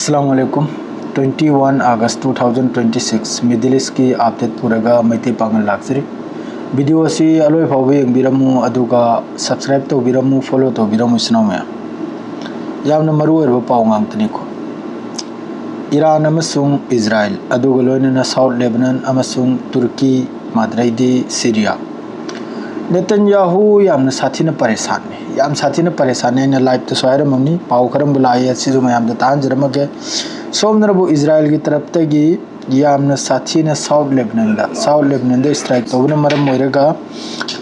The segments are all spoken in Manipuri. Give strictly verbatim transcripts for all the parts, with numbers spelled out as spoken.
ꯑꯁꯂꯥꯃꯨ ꯑꯂꯥꯏꯀꯨꯝ꯫ Twenty one August two thousand twenty six, Middle Eastꯀꯤ update ꯄꯨꯔꯒ ꯃꯩꯇꯩ ꯄꯥꯉꯜ ꯂꯥꯛꯆꯔꯤ꯫ Video ꯑꯁꯤ ꯑꯂꯣꯏ ꯐꯥꯎꯕ ꯌꯦꯡꯕꯤꯔꯝꯃꯨ, ꯑꯗꯨꯒ subscribe ꯇꯧꯕꯤꯔꯝꯃꯨ, follow ꯇꯧꯕꯤꯔꯝꯃꯨ ꯏꯆꯤꯟ ꯏꯅꯥꯎ ꯃꯌꯥꯝ꯫ ꯌꯥꯝꯅ ꯃꯔꯨ ꯑꯣꯏꯔꯕ ꯄꯥꯎ ꯉꯥꯛꯇꯅꯤꯀꯣ꯫ ꯏꯔꯥꯟ ꯑꯃꯁꯨꯡ ꯏꯖꯔꯥꯏꯜ, ꯑꯗꯨꯒ ꯂꯣꯏꯅꯅ South Lebanon ꯑꯃꯁꯨꯡ ꯇꯨꯔꯀꯤ, ꯃꯥꯗ꯭ꯔꯩꯗꯤ ꯁꯤꯔꯤꯌꯥ꯫ ꯅꯦꯇꯟꯌꯥꯍꯨ ꯌꯥꯝꯅ ꯁꯥꯊꯤꯅ ꯄꯔꯦꯁꯥꯟꯅꯤ, ꯌꯥꯝ ꯁꯥꯊꯤꯅ ꯄꯔꯦꯁꯥꯟꯅꯤ꯫ ꯑꯩꯅ liveꯇꯁꯨ ꯍꯥꯏꯔꯝꯃꯅꯤ, ꯄꯥꯎ ꯀꯔꯝꯕ ꯂꯥꯛꯏ ꯑꯁꯤꯁꯨ ꯃꯌꯥꯝꯗ ꯇꯥꯍꯟꯖꯔꯝꯃꯒꯦ꯫ ꯁꯣꯝꯗꯅꯕꯨ ꯏꯖꯔꯥꯏꯜꯒꯤ ꯇꯔꯞꯇꯒꯤ ꯌꯥꯝꯅ ꯁꯥꯊꯤꯅ South Lebanonꯗ, South Lebanonꯗ strike ꯇꯧꯕꯅ ꯃꯔꯝ ꯑꯣꯏꯔꯒ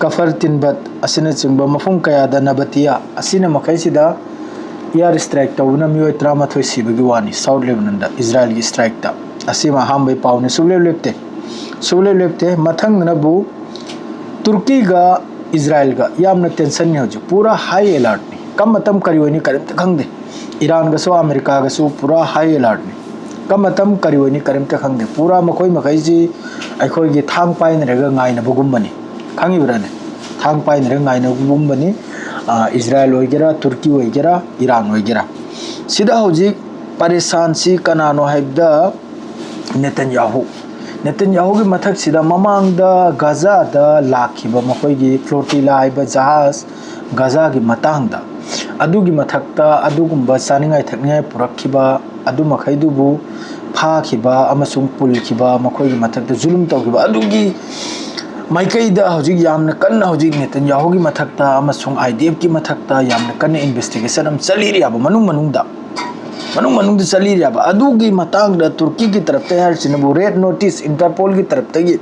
ꯀꯐꯔ ꯇꯤꯟꯕꯠ ꯑꯁꯤꯅꯆꯤꯡꯕ ꯃꯐꯝ ꯀꯌꯥꯗ, ꯅꯕꯇꯤꯌꯥ ꯑꯁꯤꯅ ꯃꯈꯩꯁꯤꯗ air strike ꯇꯧꯕꯅ ꯃꯤꯑꯣꯏ ꯇꯔꯥꯃꯥꯊꯣꯏ ꯁꯤꯕꯒꯤ ꯋꯥꯅꯤ South Lebanonꯗ ꯏꯖꯔꯥꯏꯜꯒꯤ strikeꯇ꯫ ꯑꯁꯤꯃ ꯑꯍꯥꯟꯕꯒꯤ ꯄꯥꯎꯅꯤ꯫ ꯁꯨꯡꯂꯦꯞ ꯂꯦꯞꯇꯦ, ꯁꯨꯡꯂꯦꯞ ꯂꯦꯞꯇꯦ꯫ ꯃꯊꯪꯗꯅꯕꯨ ꯇꯨꯔꯀꯤꯒ ꯏꯖꯔꯥꯏꯜꯒ ꯌꯥꯝꯅ tensionꯅꯤ ꯍꯧꯖꯤꯛ, ꯄꯨꯔꯥ high alertꯅꯤ꯫ ꯀꯔꯝꯕ ꯃꯇꯝ ꯀꯔꯤ ꯑꯣꯏꯅꯤ ꯀꯔꯤꯝꯇ ꯈꯪꯗꯦ꯫ ꯏꯔꯥꯟꯒꯁꯨ ꯑꯃꯦꯔꯤꯀꯥꯒꯁꯨ ꯄꯨꯔꯥ high alertꯅꯤ꯫ ꯀꯔꯝꯕ ꯃꯇꯝ ꯀꯔꯤ ꯑꯣꯏꯅꯤ ꯀꯔꯤꯝꯇ ꯈꯪꯗꯦ꯫ ꯄꯨꯔꯥ ꯃꯈꯣꯏ ꯃꯈꯩꯁꯤ ꯑꯩꯈꯣꯏꯒꯤ ꯊꯥꯡ ꯄꯥꯏꯅꯔꯒ ꯉꯥꯏꯅꯕꯒꯨꯝꯕꯅꯤ, ꯈꯪꯉꯤꯕ꯭ꯔꯥꯅꯦ? ꯊꯥꯡ ꯄꯥꯏꯅꯔꯒ ꯉꯥꯏꯅꯕꯒꯨꯝꯕꯅꯤ꯫ ꯑꯥ, ꯏꯖꯔꯥꯏꯜ ꯑꯣꯏꯒꯦꯔꯥ, ꯇꯨꯔꯀꯤ ꯑꯣꯏꯒꯦꯔꯥ, ꯏꯔꯥꯟ ꯑꯣꯏꯒꯦꯔꯥ꯫ ꯁꯤꯗ ꯍꯧꯖꯤꯛ ꯄꯔꯦꯁꯥꯟꯁꯤ ꯀꯅꯥꯅꯣ ꯍꯥꯏꯕꯗ ꯅꯦꯇꯟꯌꯥꯍꯨ꯫ ꯅꯦꯇꯟꯌꯥꯍꯨꯒꯤ ꯃꯊꯛꯁꯤꯗ ꯃꯃꯥꯡꯗ ꯒꯥꯖꯥꯗ ꯂꯥꯛꯈꯤꯕ ꯃꯈꯣꯏꯒꯤ flotilla ꯍꯥꯏꯕ ꯖꯍꯥꯖ ꯒꯥꯖꯥꯒꯤ ꯃꯇꯥꯡꯗ, ꯑꯗꯨꯒꯤ ꯃꯊꯛꯇ ꯑꯗꯨꯒꯨꯝꯕ ꯆꯥꯅꯤꯡꯉꯥꯏ ꯊꯛꯅꯤꯡꯉꯥꯏ ꯄꯨꯔꯛꯈꯤꯕ ꯑꯗꯨ ꯃꯈꯩꯗꯨꯕꯨ ꯐꯥꯈꯤꯕ ꯑꯃꯁꯨꯡ ꯄꯨꯜꯈꯤꯕ, ꯃꯈꯣꯏꯒꯤ ꯃꯊꯛꯇ ꯖꯨꯂꯨꯝ ꯇꯧꯈꯤꯕ ꯑꯗꯨꯒꯤ ꯃꯥꯏꯀꯩꯗ ꯍꯧꯖꯤꯛ ꯌꯥꯝꯅ ꯀꯟꯅ ꯍꯧꯖꯤꯛ ꯅꯦꯇꯟꯌꯥꯍꯨꯒꯤ ꯃꯊꯛꯇ ꯑꯃꯁꯨꯡ IDFꯀꯤ ꯃꯊꯛꯇ ꯌꯥꯝꯅ ꯀꯟꯅ investigation ꯑꯃ ꯆꯠꯂꯤꯔꯤꯑꯕ ꯃꯅꯨꯡ ꯃꯅꯨꯡꯗ꯫ ꯃꯅꯨꯡ ꯃꯅꯨꯡꯗ ꯆꯠꯂꯤꯔꯤꯑꯕ꯫ ꯑꯗꯨꯒꯤ ꯃꯇꯥꯡꯗ ꯇꯨꯔꯀꯤꯒꯤ ꯇꯔꯞꯇ ꯍꯥꯏꯔꯤꯁꯤꯅꯕꯨ red notice, Interpolꯒꯤ ꯇꯔꯞꯇꯒꯤ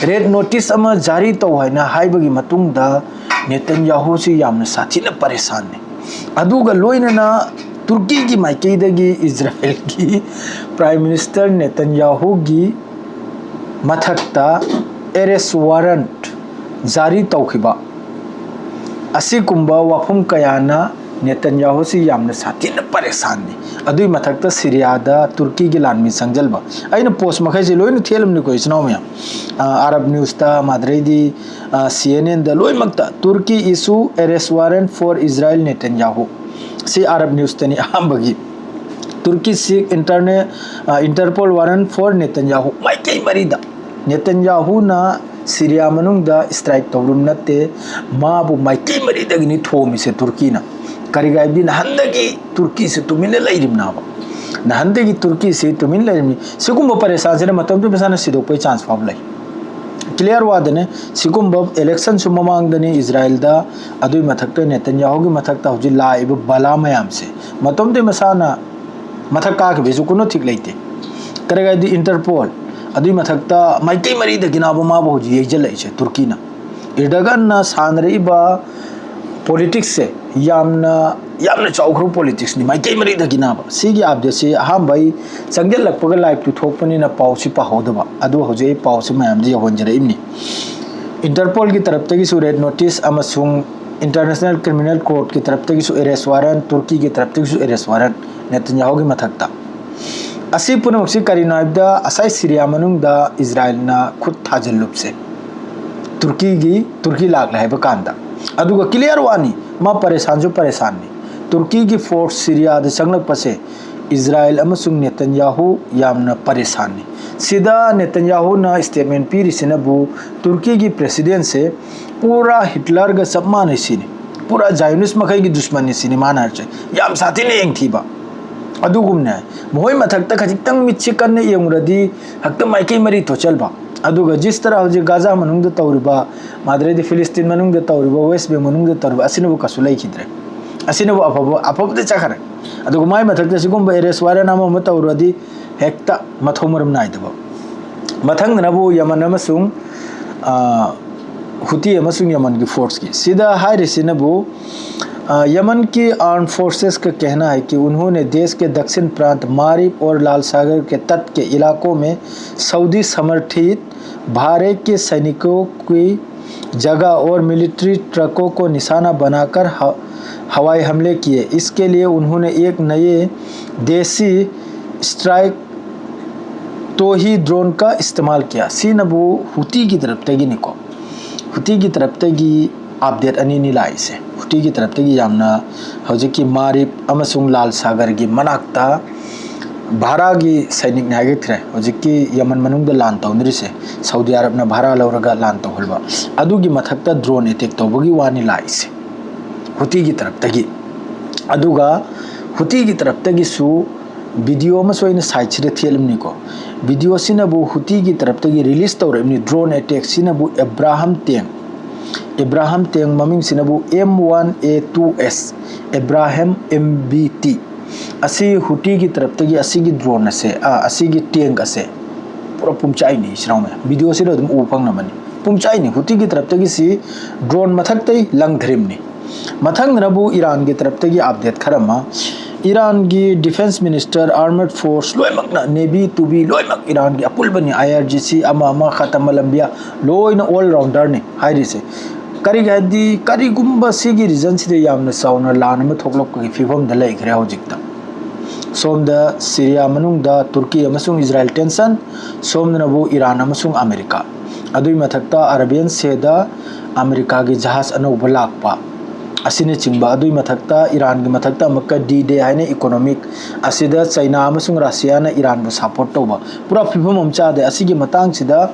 red notice ꯑꯃ ꯖꯥꯔꯤ ꯇꯧ ꯍꯥꯏꯅ ꯍꯥꯏꯕꯒꯤ ꯃꯇꯨꯡꯗ ꯅꯦꯇꯟꯌꯥꯍꯨꯁꯤ ꯌꯥꯝꯅ ꯁꯥꯊꯤꯅ ꯄꯔꯦꯁꯥꯟꯅꯤ꯫ ꯑꯗꯨꯒ ꯂꯣꯏꯅꯅ ꯇꯨꯔꯀꯤꯒꯤ ꯃꯥꯏꯀꯩꯗꯒꯤ ꯏꯖꯔꯥꯏꯜꯒꯤ Prime Minister ꯅꯦꯇꯟꯌꯥꯍꯨꯒꯤ ꯃꯊꯛꯇ arrest warrant ꯖꯥꯔꯤ ꯇꯧꯈꯤꯕ ꯑꯁꯤꯒꯨꯝꯕ ꯋꯥꯐꯝ ꯀꯌꯥꯅ ꯅꯦꯇꯟꯌꯥꯍꯨꯁꯤ ꯌꯥꯝꯅ ꯁꯥꯊꯤꯅ ꯄꯔꯦꯁꯥꯟꯅꯤ꯫ ꯑꯗꯨꯒꯤ ꯃꯊꯛꯇ ꯁꯤꯔꯤꯌꯥꯗ ꯇꯨꯔꯀꯤꯒꯤ ꯂꯥꯟꯃꯤ ꯆꯪꯁꯤꯟꯕ꯫ ꯑꯩꯅ post ꯃꯈꯩꯁꯤ ꯂꯣꯏꯅ ꯊꯦꯜꯂꯝꯅꯤꯀꯣ ꯏꯆꯤꯟ ꯏꯅꯥꯎ ꯃꯌꯥꯝ꯫ ꯑꯥ, Arab Newsꯇ, ꯃꯥꯗ꯭ꯔꯩꯗꯤ, ah, CNNꯗ ꯂꯣꯏꯅꯃꯛꯇ "Turkey issue arrest warrant for Israel Netanyahu"꯫ ꯁꯤ Arab Newsꯇꯅꯤ ꯑꯍꯥꯟꯕꯒꯤ꯫ Turkey seek interne interpol warrant for Netanyahu. ꯃꯥꯏꯀꯩ ꯃꯔꯤꯗ ꯅꯦꯇꯟꯌꯥꯍꯨꯅ ꯁꯤꯔꯤꯌꯥ ꯃꯅꯨꯡꯗ ꯁ꯭ꯇ꯭ꯔꯥꯏꯛ ꯇꯧꯔꯨꯝ ꯅꯠꯇꯦ, ꯃꯥꯕꯨ ꯃꯥꯏꯀꯩ ꯃꯔꯤꯗꯒꯤꯅꯤ ꯊꯣꯝꯃꯤꯁꯦ ꯇꯨꯔꯀꯤꯅ꯫ ꯀꯔꯤꯒꯤ ꯍꯥꯏꯕꯗꯤ ꯅꯍꯥꯟꯗꯒꯤ ꯇꯨꯔꯀꯤꯁꯤ ꯇꯨꯃꯤꯟꯅ ꯂꯩꯔꯤꯕꯅꯦꯕ꯫ ꯅꯍꯥꯟꯗꯒꯤ ꯇꯨꯔꯀꯤꯁꯤ ꯇꯨꯃꯤꯟ ꯂꯩꯔꯤꯕꯅꯤ꯫ ꯁꯤꯒꯨꯝꯕ ꯄꯔꯦꯁꯥꯟꯁꯤꯅ ꯃꯇꯝꯗꯨ ꯃꯁꯥꯅ ꯁꯤꯗꯣꯛꯄꯒꯤ ꯆꯥꯟꯁ ꯐꯥꯎꯕ ꯂꯩ꯫ ꯀ꯭ꯂꯤꯌꯥꯔ ꯋꯥꯗꯅꯦ꯫ ꯁꯤꯒꯨꯝꯕ ꯏꯂꯦꯛꯁꯟꯁꯨ ꯃꯃꯥꯡꯗꯅꯤ ꯏꯖꯔꯥꯏꯜꯗ, ꯑꯗꯨꯒꯤ ꯃꯊꯛꯇ ꯅꯦꯇꯟꯌꯥꯍꯨꯒꯤ ꯃꯊꯛꯇ ꯍꯧꯖꯤꯛ ꯂꯥꯛꯏꯕ ꯕꯂꯥ ꯃꯌꯥꯝꯁꯦ ꯃꯇꯣꯝꯇ ꯃꯁꯥꯅ ꯃꯊꯛ ꯀꯥꯈꯤꯕꯁꯨ ꯀꯨꯅꯣ ꯊꯤꯛ ꯂꯩꯇꯦ꯫ ꯀꯔꯤ ꯍꯥꯏꯗꯤ ꯏꯟꯇꯔꯄꯣꯜ, ꯑꯗꯨꯒꯤ ꯃꯊꯛꯇ ꯃꯥꯏꯀꯩ ꯃꯔꯤꯗꯒꯤꯅꯕ ꯃꯥꯕꯨ ꯍꯧꯖꯤꯛ ꯌꯩꯖꯜꯂꯛꯏꯁꯦ ꯇꯨꯔꯀꯤꯅ꯫ ꯏꯔꯗꯒꯟꯅ ꯁꯥꯟꯅꯔꯛꯏꯕ ꯄꯣꯂꯤꯇꯤꯛꯁꯁꯦ ꯌꯥꯝꯅ ꯌꯥꯝꯅ ꯆꯥꯎꯈ꯭ꯔꯕ ꯄꯣꯂꯤꯇꯤꯛꯁꯅꯤ꯫ ꯃꯥꯏꯀꯩ ꯃꯔꯤꯗꯒꯤꯅꯕ ꯁꯤꯒꯤ ꯑꯞꯗꯦꯠꯁꯤ ꯑꯍꯥꯟꯕ ꯑꯩ ꯆꯪꯁꯤꯜꯂꯛꯄꯒ ꯂꯥꯏꯞꯇꯨ ꯊꯣꯛꯄꯅꯤꯅ ꯄꯥꯎꯁꯤ ꯄꯥꯍꯧꯗꯕ꯫ ꯑꯗꯨ ꯍꯧꯖꯤꯛ ꯑꯩ ꯄꯥꯎꯁꯤ ꯃꯌꯥꯝꯗ ꯌꯧꯍꯟꯖꯔꯛꯏꯕꯅꯤ꯫ ꯏꯟꯇꯔꯄꯣꯜꯒꯤ ꯇꯔꯞꯇꯒꯤꯁꯨ ꯔꯦꯗ ꯅꯣꯇꯤꯁ ꯑꯃꯁꯨꯡ ꯏꯟꯇꯔꯅꯦꯁꯅꯦꯜ ꯀ꯭ꯔꯤꯃꯤꯅꯦꯜ ꯀꯣꯔꯠꯀꯤ ꯇꯔꯞꯇꯒꯤꯁꯨ ꯑꯦꯔꯦꯁ ꯋꯥꯔꯟ, ꯇꯨꯔꯀꯤꯒꯤ ꯇꯔꯞꯇꯒꯤꯁꯨ ꯑꯦꯔꯦꯁ ꯋꯥꯔꯟ ꯅꯦꯇꯟꯌꯥꯍꯨꯒꯤ ꯃꯊꯛꯇ꯫ ꯑꯁꯤ ꯄꯨꯝꯅꯃꯛꯁꯤ ꯀꯔꯤꯅꯣ ꯍꯥꯏꯕꯗ ꯉꯁꯥꯏ ꯁꯤꯔꯤꯌꯥ ꯃꯅꯨꯡꯗ ꯏꯖꯔꯥꯏꯜꯅ ꯈꯨꯠ ꯊꯥꯖꯤꯜꯂꯨꯕꯁꯦ ꯇꯨꯔꯀꯤꯒꯤ ꯇꯨꯔꯀꯤ ꯂꯥꯛꯂꯦ ꯍꯥꯏꯕ ꯀꯥꯟꯗ꯫ ꯑꯗꯨꯒ ꯀ꯭ꯂꯤꯌꯥꯔ ꯋꯥꯅꯤ, ꯃꯥ ꯄꯔꯦꯁꯥꯟꯁꯨ ꯄꯔꯦꯁꯥꯟꯅꯤ꯫ ꯇꯨꯔꯀꯤꯒꯤ ꯐꯣꯔꯁ ꯁꯤꯔꯤꯌꯥꯗ ꯆꯪꯂꯛꯄꯁꯦ ꯏꯖꯔꯥꯏꯜ ꯑꯃꯁꯨꯡ ꯅꯦꯇꯟꯌꯥꯍꯨ ꯌꯥꯝꯅ ꯄꯔꯦꯁꯥꯟꯅꯤ꯫ ꯁꯤꯗ ꯅꯦꯇꯟꯌꯥꯍꯨꯅ ꯁ꯭ꯇꯦꯠꯃꯦꯟ ꯄꯤꯔꯤꯁꯤꯅꯕꯨ ꯇꯨꯔꯀꯤꯒꯤ ꯄ꯭ꯔꯦꯁꯤꯗꯦꯟꯁꯦ ꯄꯨꯔꯥ ꯍꯤꯠꯂꯔꯒ ꯆꯞ ꯃꯥꯟꯅꯩ ꯁꯤꯅꯤ꯫ ꯄꯨꯔꯥ ꯖꯥꯏꯌꯣꯅꯤꯁ ꯃꯈꯩꯒꯤ ꯗꯨꯁꯃꯟꯅꯤ ꯁꯤꯅꯤ ꯃꯥꯅ ꯍꯥꯏꯔꯤꯁꯦ꯫ ꯌꯥꯝ ꯁꯥꯊꯤꯅ ꯌꯦꯡꯊꯤꯕ꯫ ꯑꯗꯨꯒꯨꯝꯅ ꯃꯈꯣꯏ ꯃꯊꯛꯇ ꯈꯖꯤꯛꯇꯪ ꯃꯤꯠꯁꯤ ꯀꯟꯅ ꯌꯦꯡꯉꯨꯔꯗꯤ ꯍꯦꯛꯇ ꯃꯥꯏꯀꯩ ꯃꯔꯤ ꯊꯣꯛꯆꯜꯕ꯫ ꯑꯗꯨꯒ ꯖꯤꯁ ꯇꯔꯥ ꯍꯧꯖꯤꯛ ꯒꯥꯖꯥ ꯃꯅꯨꯡꯗ ꯇꯧꯔꯤꯕ, ꯃꯥꯗ꯭ꯔꯦꯗꯤ ꯐꯤꯂꯤꯁꯇꯤꯟ ꯃꯅꯨꯡꯗ ꯇꯧꯔꯤꯕ, ꯋꯦꯁ ꯕꯦꯡ ꯃꯅꯨꯡꯗ ꯇꯧꯔꯤꯕ, ꯑꯁꯤꯅꯕꯨ ꯀꯩꯁꯨ ꯂꯩꯈꯤꯗ꯭ꯔꯦ꯫ ꯑꯁꯤꯅꯕꯨ ꯑꯐꯕ ꯑꯐꯕꯗ ꯆꯠꯈ꯭ꯔꯦ꯫ ꯑꯗꯨꯒ ꯃꯥꯏ ꯃꯊꯛꯇ ꯁꯤꯒꯨꯝꯕ ꯑꯦꯔꯦꯁ ꯋꯥꯔꯟ ꯑꯃ ꯑꯃ ꯇꯧꯔꯨꯔꯗꯤ ꯍꯦꯛꯇ ꯃꯊꯧ ꯃꯔꯝ ꯅꯥꯏꯗꯕ꯫ ꯃꯊꯪꯗꯅꯕꯨ ꯌꯃꯟ ꯑꯃꯁꯨꯡ, ꯑ, ꯍꯨꯇꯤ ꯑꯃꯁꯨꯡ ꯌꯃꯟꯒꯤ ꯐꯣꯔꯁꯀꯤ꯫ ꯁꯤꯗ ꯍꯥꯏꯔꯤꯁꯤꯅꯕꯨ, ꯑ, यमन की आर्म्ड फोर्सेस का कहना है कि उन्होंने देश के दक्षिण प्रांत मारिब और लाल सागर के तट के इलाकों में सऊदी समर्थित भारत के सैनिकों की जगह और मिलिट्री ट्रकों को निशाना बनाकर ह-, हवाई हमले किए। इसके लिए उन्होंने एक नए देसी स्ट्राइक तो ही ड्रोन का इस्तेमाल किया꯫ ꯁꯤꯅꯕꯨ ꯍꯨꯇꯤꯒꯤ ꯇꯔꯞꯇꯒꯤꯅꯤꯀꯣ꯫ ꯍꯨꯇꯤꯒꯤ ꯇꯔꯞꯇꯒꯤ ꯑꯞꯗꯦꯠ ꯑꯅꯤꯅꯤ ꯂꯥꯛꯏꯁꯦ꯫ ꯍꯨꯇꯤꯒꯤ ꯇꯔꯞꯇꯒꯤ ꯌꯥꯝꯅ ꯍꯧꯖꯤꯛꯀꯤ ꯃꯥꯔꯤꯕ ꯑꯃꯁꯨꯡ ꯂꯥꯜ ꯁꯥꯒꯔꯒꯤ ꯃꯅꯥꯛꯇ ꯚꯥꯔꯥꯒꯤ ꯁꯩꯅꯤꯛꯅꯤ ꯍꯥꯏꯒꯠꯈ꯭ꯔꯦ꯫ ꯍꯧꯖꯤꯛꯀꯤ ꯌꯃꯟ ꯃꯅꯨꯡꯗ ꯂꯥꯟ ꯇꯧꯅꯔꯤꯁꯦ, ꯁꯥꯎꯗꯤ ꯑꯔꯕꯅ ꯚꯥꯔꯥ ꯂꯧꯔꯒ ꯂꯥꯟ ꯇꯧꯍꯜꯕ, ꯑꯗꯨꯒꯤ ꯃꯊꯛꯇ ꯗ꯭ꯔꯣꯟ ꯑꯦꯇꯦꯛ ꯇꯧꯕꯒꯤ ꯋꯥꯅꯤ ꯂꯥꯛꯏꯁꯦ ꯍꯨꯇꯤꯒꯤ ꯇꯔꯞꯇꯒꯤ꯫ ꯑꯗꯨꯒ ꯍꯨꯇꯤꯒꯤ ꯇꯔꯞꯇꯒꯤꯁꯨ ꯚꯤꯗꯤꯑꯣ ꯑꯃꯁꯨ ꯑꯩꯅ ꯁꯥꯏꯠꯁꯤꯗ ꯊꯦꯠꯂꯝꯅꯤꯀꯣ꯫ ꯚꯤꯗꯤꯑꯣꯁꯤꯅꯕꯨ ꯍꯨꯇꯤꯒꯤ ꯇꯔꯞꯇꯒꯤ ꯔꯤꯂꯤꯁ ꯇꯧꯔꯛꯏꯕꯅꯤ꯫ ꯗ꯭ꯔꯣꯟ ꯑꯦꯇꯦꯛꯁꯤꯅꯕꯨ ꯑꯦꯕ꯭ꯔꯥꯍꯝ ꯇꯦꯡ, ꯑꯦꯕ꯭ꯔꯥꯍꯝ ꯇꯦꯡ ꯃꯃꯤꯡꯁꯤꯅꯕꯨ ꯑꯦꯝ ꯋꯥꯟ ꯑꯦ ꯇꯨ ꯑꯦꯁ, ꯑꯦꯕ꯭ꯔꯥꯍꯝ ꯑꯦꯝ ꯕꯤ ꯇꯤ꯫ ꯑꯁꯤ ꯍꯨꯇꯤꯒꯤ ꯇꯔꯞꯇꯒꯤ ꯑꯁꯤꯒꯤ ꯗ꯭ꯔꯣꯟ ꯑꯁꯦ, ꯑ, ꯑꯁꯤꯒꯤ ꯇꯦꯡ ꯑꯁꯦ ꯄꯨꯔꯥ ꯄꯨꯝꯆꯥꯏꯅꯤ, ꯏꯆꯤꯟ ꯏꯅꯥꯎ ꯃꯌꯥꯝ꯫ ꯚꯤꯗꯤꯑꯣꯁꯤꯗ ꯑꯗꯨꯝ ꯎꯕ ꯐꯪꯂꯝꯃꯅꯤ꯫ ꯄꯨꯝꯆꯥꯏꯅꯤ꯫ ꯍꯨꯇꯤꯒꯤ ꯇꯔꯞꯇꯒꯤ ꯁꯤ ꯗ꯭ꯔꯣꯟ ꯃꯊꯛꯇꯩ ꯂꯪꯊꯔꯤꯕꯅꯤ꯫ ꯃꯊꯪꯗꯅꯕꯨ ꯏꯔꯥꯟꯒꯤ ꯇꯔꯞꯇꯒꯤ ꯑꯞꯗꯦꯠ ꯈꯔ ꯑꯃ꯫ ꯏꯔꯥꯟꯒꯤ ꯗꯤꯐꯦꯟꯁ ꯃꯤꯅꯤꯁꯇꯔ, ꯑꯥꯔꯃꯔ ꯐꯣꯔꯁ ꯂꯣꯏꯅꯃꯛꯅ, ꯅꯦꯚꯤ ꯇꯨꯚꯤ ꯂꯣꯏꯅꯃꯛ ꯏꯔꯥꯟꯒꯤ ꯑꯄꯨꯟꯕꯅꯤ, ꯑꯥꯏ ꯑꯥꯔ ꯖꯤ ꯁꯤ ꯑꯃ ꯑꯃ, ꯈꯥꯇꯃ ꯂꯝꯕꯤꯌꯥ, ꯂꯣꯏꯅ ꯑꯣꯜ ꯔꯥꯎꯟꯗꯔꯅꯤ ꯍꯥꯏꯔꯤꯁꯦ꯫ ꯀꯔꯤꯒꯤ ꯍꯥꯏꯗꯤ, ꯀꯔꯤꯒꯨꯝꯕ ꯁꯤꯒꯤ ꯔꯤꯖꯟꯁꯤꯗ ꯌꯥꯝꯅ ꯆꯥꯎꯅ ꯂꯥꯟ ꯑꯃ ꯊꯣꯛꯂꯛꯄꯒꯤ ꯐꯤꯕꯝꯗ ꯂꯩꯈ꯭ꯔꯦ ꯍꯧꯖꯤꯛꯇ꯫ ꯁꯣꯝꯗ ꯁꯤꯔꯤꯌꯥ ꯃꯅꯨꯡꯗ ꯇꯨꯔꯀꯤ ꯑꯃꯁꯨꯡ ꯏꯖꯔꯥꯏꯜ ꯇꯦꯟꯁꯟ, ꯁꯣꯝꯗꯅꯕꯨ ꯏꯔꯥꯟ ꯑꯃꯁꯨꯡ ꯑꯃꯦꯔꯤꯀꯥ, ꯑꯗꯨꯒꯤ ꯃꯊꯛꯇ ꯑꯔꯥꯕꯤꯌꯟ ꯁꯦꯗ ꯑꯃꯦꯔꯤꯀꯥꯒꯤ ꯖꯍꯥꯖ ꯑꯅꯧꯕ ꯂꯥꯛꯄ ꯑꯁꯤꯅꯆꯤꯡꯕ, ꯑꯗꯨꯒꯤ ꯃꯊꯛꯇ ꯏꯔꯥꯟꯒꯤ ꯃꯊꯛꯇ ꯑꯃꯨꯛꯀ ꯗꯤ ꯗꯦ ꯍꯥꯏꯅ ꯏꯀꯣꯅꯣꯃꯤꯛ, ꯑꯁꯤꯗ ꯆꯩꯅꯥ ꯑꯃꯁꯨꯡ ꯔꯁꯤꯌꯥꯅ ꯏꯔꯥꯟꯕꯨ ꯁꯄꯣꯔꯠ ꯇꯧꯕ, ꯄꯨꯔꯥ ꯐꯤꯕꯝ ꯑꯃ ꯆꯥꯗꯦ꯫ ꯑꯁꯤꯒꯤ ꯃꯇꯥꯡꯁꯤꯗ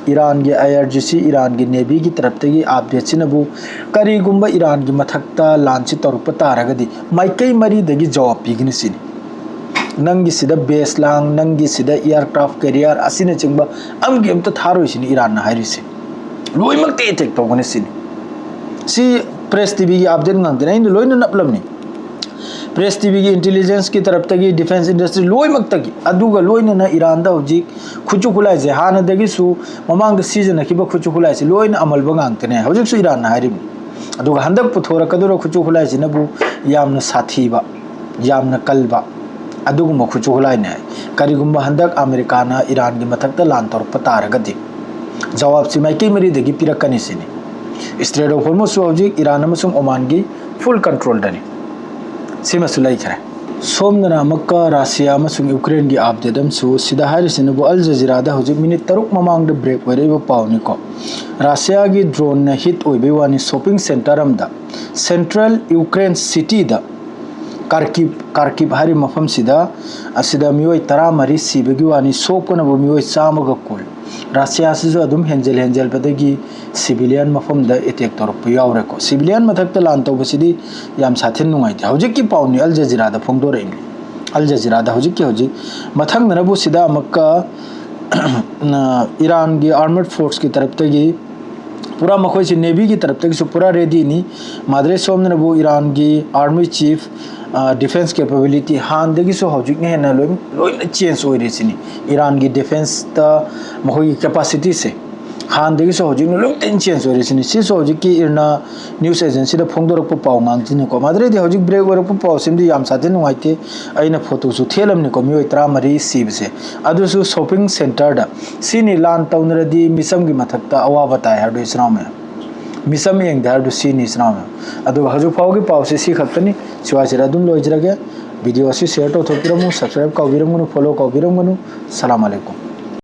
ꯏꯔꯥꯟꯒꯤ ꯑꯥꯏ ꯑꯥꯔ ꯖꯤ ꯁꯤ, ꯏꯔꯥꯟꯒꯤ ꯅꯦꯚꯤꯒꯤ ꯇꯔꯞꯇꯒꯤ ꯑꯞꯗꯦꯠꯁꯤꯅꯕꯨ ꯀꯔꯤꯒꯨꯝꯕ ꯏꯔꯥꯟꯒꯤ ꯃꯊꯛꯇ ꯂꯥꯟꯁꯤ ꯇꯧꯔꯛꯄ ꯇꯥꯔꯒꯗꯤ ꯃꯥꯏꯀꯩ ꯃꯔꯤꯗꯒꯤ ꯖꯋꯥꯕ ꯄꯤꯒꯅꯤ ꯁꯤꯅꯤ꯫ ꯅꯪꯒꯤꯁꯤꯗ ꯕꯦꯁ ꯂꯥꯡ, ꯅꯪꯒꯤꯁꯤꯗ ꯑꯦꯌꯥꯔꯀ꯭ꯔꯥꯐ ꯀꯦꯔꯤꯌꯔ ꯑꯁꯤꯅꯆꯤꯡꯕ ꯑꯃꯒꯤ ꯑꯝꯇ ꯊꯥꯔꯣꯏ ꯁꯤꯅꯤ ꯏꯔꯥꯟꯅ ꯍꯥꯏꯔꯤꯁꯤ꯫ ꯂꯣꯏꯅꯃꯛꯇ ꯑꯦꯇꯦꯛ ꯇꯧꯒꯅꯤ ꯁꯤꯅꯤ꯫ ꯁꯤ ꯄ꯭ꯔꯦꯁ ꯇꯤꯚꯤꯒꯤ ꯑꯞꯗꯦꯠ ꯉꯥꯛꯇꯅꯤ, ꯑꯩꯅ ꯂꯣꯏꯅ ꯅꯞꯂꯝꯅꯤ꯫ ꯄ꯭ꯔꯦꯁ ꯇꯤꯚꯤꯒꯤ, ꯏꯟꯇꯦꯂꯤꯖꯦꯟꯁꯀꯤ ꯇꯔꯞꯇꯒꯤ, ꯗꯤꯐꯦꯟꯁ ꯏꯟꯗꯁꯇ꯭ꯔꯤ ꯂꯣꯏꯅꯃꯛꯇꯒꯤ, ꯑꯗꯨꯒ ꯂꯣꯏꯅꯅ ꯏꯔꯥꯟꯗ ꯍꯧꯖꯤꯛ ꯈꯨꯠꯁꯨ ꯈꯨꯠꯂꯥꯏꯁꯦ ꯍꯥꯟꯅꯗꯒꯤꯁꯨ ꯃꯃꯥꯡꯗ ꯁꯤꯖꯤꯟꯅꯈꯤꯕ ꯈꯨꯠꯁꯨ ꯈꯨꯠꯂꯥꯏꯁꯦ ꯂꯣꯏꯅ ꯑꯃꯜꯕ ꯉꯥꯛꯇꯅꯦ, ꯍꯧꯖꯤꯛꯁꯨ ꯏꯔꯥꯟꯅ ꯍꯥꯏꯔꯤꯕꯅꯤ꯫ ꯑꯗꯨꯒ ꯍꯟꯗꯛ ꯄꯨꯊꯣꯔꯛꯀꯗꯧꯔꯤꯕ ꯈꯨꯠꯁꯨ ꯈꯨꯠꯂꯥꯏꯁꯤꯅꯕꯨ ꯌꯥꯝꯅ ꯁꯥꯊꯤꯕ, ꯌꯥꯝꯅ ꯀꯜꯕ ꯑꯗꯨꯒꯨꯝꯕ ꯈꯨꯠꯁꯨ ꯈꯨꯠꯂꯥꯏꯅꯦ ꯍꯥꯏ꯫ ꯀꯔꯤꯒꯨꯝꯕ ꯍꯟꯗꯛ ꯑꯃꯦꯔꯤꯀꯥꯅ ꯏꯔꯥꯟꯒꯤ ꯃꯊꯛꯇ ꯂꯥꯟ ꯇꯧꯔꯛꯄ ꯇꯥꯔꯒꯗꯤ ꯖꯋꯥꯕꯁꯤ ꯃꯥꯏꯀꯩ ꯃꯔꯤꯗꯒꯤ ꯄꯤꯔꯛꯀꯅꯤ ꯁꯤꯅꯤ꯫ ꯏꯁꯇ꯭ꯔꯦꯠ ꯑꯣꯐ ꯍꯣꯔꯃꯨꯖꯁꯨ ꯍꯧꯖꯤꯛ ꯏꯔꯥꯟ ꯑꯃꯁꯨꯡ ꯑꯣꯃꯥꯟꯒꯤ ꯐꯨꯜ ꯀꯟꯇ꯭ꯔꯣꯜꯗꯅꯤ꯫ ꯁꯤꯃꯁꯨ ꯂꯩꯈ꯭ꯔꯦ꯫ ꯁꯣꯝꯗꯅ ꯑꯃꯨꯛꯀ ꯔꯁꯤꯌꯥ ꯑꯃꯁꯨꯡ ꯌꯨꯀ꯭ꯔꯦꯟꯒꯤ ꯑꯞꯗꯦꯠ ꯑꯃꯁꯨ꯫ ꯁꯤꯗ ꯍꯥꯏꯔꯤꯁꯤꯅꯕꯨ ꯑꯜ ꯖꯖꯤꯔꯥꯗ ꯍꯧꯖꯤꯛ ꯃꯤꯅꯤꯠ ꯇꯔꯨꯛ ꯃꯃꯥꯡꯗ ꯕ꯭ꯔꯦꯛ ꯑꯣꯏꯔꯛꯏꯕ ꯄꯥꯎꯅꯤꯀꯣ꯫ ꯔꯁꯤꯌꯥꯒꯤ ꯗ꯭ꯔꯣꯟꯅ ꯍꯤꯠ ꯑꯣꯏꯕꯩ ꯋꯥꯅꯤ, ꯁꯣꯞꯄꯤꯡ ꯁꯦꯟꯇꯔ ꯑꯃꯗ, ꯁꯦꯟꯇ꯭ꯔꯦꯜ ꯌꯨꯀ꯭ꯔꯦꯟ ꯁꯤꯇꯤꯗ ꯀꯥꯔꯀꯤꯞ ꯀꯥꯔꯀꯤꯞ ꯍꯥꯏꯔꯤꯕ ꯃꯐꯝꯁꯤꯗ, ꯑꯁꯤꯗ ꯃꯤꯑꯣꯏ ꯇꯔꯥꯃꯔꯤ ꯁꯤꯕꯒꯤ ꯋꯥꯅꯤ, ꯁꯣꯛꯄꯅꯕꯨ ꯃꯤꯑꯣꯏ ꯆꯥꯝꯃꯒ ꯀꯨꯟ꯫ ꯔꯁꯤꯌꯥꯁꯤꯁꯨ ꯑꯗꯨꯝ ꯍꯦꯟꯖꯜ ꯍꯦꯟꯖꯜꯕꯗꯒꯤ ꯁꯤꯚꯤꯂꯤꯌꯟ ꯃꯐꯝꯗ ꯑꯦꯇꯦꯛ ꯇꯧꯔꯛꯄ ꯌꯥꯎꯔꯦꯀꯣ꯫ ꯁꯤꯚꯤꯂꯤꯌꯟ ꯃꯊꯛꯇ ꯂꯥꯟ ꯇꯧꯕꯁꯤꯗꯤ ꯌꯥꯝ ꯁꯥꯊꯤꯅ ꯅꯨꯡꯉꯥꯏꯇꯦ꯫ ꯍꯧꯖꯤꯛꯀꯤ ꯄꯥꯎꯅꯤ, ꯑꯜ ꯖꯖꯤꯔꯥꯗ ꯐꯣꯡꯗꯣꯔꯛꯏꯅꯤ꯫ ꯑꯜ ꯖꯖꯤꯔꯥꯗ ꯍꯧꯖꯤꯛꯀꯤ ꯍꯧꯖꯤꯛ ꯃꯊꯪꯗꯅꯕꯨ ꯁꯤꯗ ꯑꯃꯨꯛꯀ ꯏꯔꯥꯟꯒꯤ ꯑꯥꯔꯃꯔ ꯐꯣꯔꯁꯀꯤ ꯇꯔꯞꯇꯒꯤ ꯄꯨꯔꯥ, ꯃꯈꯣꯏꯁꯤ ꯅꯦꯚꯤꯒꯤ ꯇꯔꯞꯇꯒꯤꯁꯨ ꯄꯨꯔꯥ ꯔꯦꯗꯤꯅꯤ꯫ ꯃꯥꯗ꯭ꯔꯦ ꯁꯣꯝꯗꯅꯕꯨ ꯏꯔꯥꯟꯒꯤ ꯑꯥꯔꯃꯤ ꯆꯤꯐ, ꯗꯤꯐꯦꯟꯁ ꯀꯦꯄꯦꯕꯤꯂꯤꯇꯤ ꯍꯥꯟꯅꯗꯒꯤꯁꯨ ꯍꯧꯖꯤꯛꯅ ꯍꯦꯟꯅ ꯂꯣꯏ ꯂꯣꯏꯅ ꯆꯦꯟꯖ ꯑꯣꯏꯔꯦ ꯁꯤꯅꯤ꯫ ꯏꯔꯥꯟꯒꯤ ꯗꯤꯐꯦꯟꯁꯇ ꯃꯈꯣꯏꯒꯤ ꯀꯦꯄꯥꯁꯤꯇꯤꯁꯦ ꯍꯥꯟꯅꯗꯒꯤꯁꯨ ꯍꯧꯖꯤꯛꯅ ꯂꯣꯏꯅ ꯆꯦꯟꯖ ꯑꯣꯏꯔꯦ ꯁꯤꯅꯤ꯫ ꯁꯤꯁꯨ ꯍꯧꯖꯤꯛꯀꯤ ꯏꯔꯅꯥ ꯅ꯭ꯌꯨꯁ ꯑꯦꯖꯦꯟꯁꯤꯗ ꯐꯣꯡꯗꯣꯔꯛꯄ ꯄꯥꯎ ꯉꯥꯛꯇꯅꯤꯀꯣ꯫ ꯃꯥꯗ꯭ꯔꯦꯗꯤ ꯍꯧꯖꯤꯛ ꯕ꯭ꯔꯦꯛ ꯑꯣꯏꯔꯛꯄ ꯄꯥꯎꯁꯤꯃꯗꯤ ꯌꯥꯝ ꯁꯥꯊꯤꯅ ꯅꯨꯡꯉꯥꯏꯇꯦ꯫ ꯑꯩꯅ ꯐꯣꯇꯣꯁꯨ ꯊꯦꯠꯂꯝꯅꯤꯀꯣ, ꯃꯤꯑꯣꯏ ꯇꯔꯥꯃꯔꯤ ꯁꯤꯕꯁꯦ꯫ ꯑꯗꯨꯁꯨ ꯁꯣꯞꯄꯤꯡ ꯁꯦꯟꯇꯔꯗ꯫ ꯁꯤꯅꯤ ꯂꯥꯟ ꯇꯧꯅꯔꯗꯤ ꯃꯤꯆꯝꯒꯤ ꯃꯊꯛꯇ ꯑꯋꯥꯕ ꯇꯥꯏ ꯍꯥꯏꯕꯗꯨ, ꯏꯆꯤꯟ ꯏꯅꯥꯎ ꯃꯌꯥꯝ꯫ ꯃꯤꯆꯝ ꯌꯦꯡꯗꯦ ꯍꯥꯏꯕꯗꯨ ꯁꯤꯅꯤ, ꯏꯆꯤꯟ ꯏꯅꯥꯎ ꯃꯌꯥꯝ꯫ ꯑꯗꯨꯒ ꯍꯧꯖꯤꯛ ꯐꯥꯎꯒꯤ ꯄꯥꯎꯁꯦ ꯁꯤ ꯈꯛꯇꯅꯤ꯫ ꯁ꯭ꯋꯥꯏꯁꯤꯗ ꯑꯗꯨꯝ ꯂꯣꯏꯖꯔꯒꯦ꯫ ꯚꯤꯗꯤꯑꯣ ꯑꯁꯤ ꯁꯤꯌꯔ ꯇꯧꯊꯣꯛꯄꯤꯔꯝꯃꯨ, ꯁꯕꯁꯀ꯭ꯔꯥꯏꯕ ꯀꯥꯎꯕꯤꯔꯝꯒꯅꯨ, ꯐꯣꯂꯣ ꯀꯥꯎꯕꯤꯔꯝꯒꯅꯨ꯫ ꯁꯂꯥꯝ ꯑꯂꯩꯀꯨꯝ꯫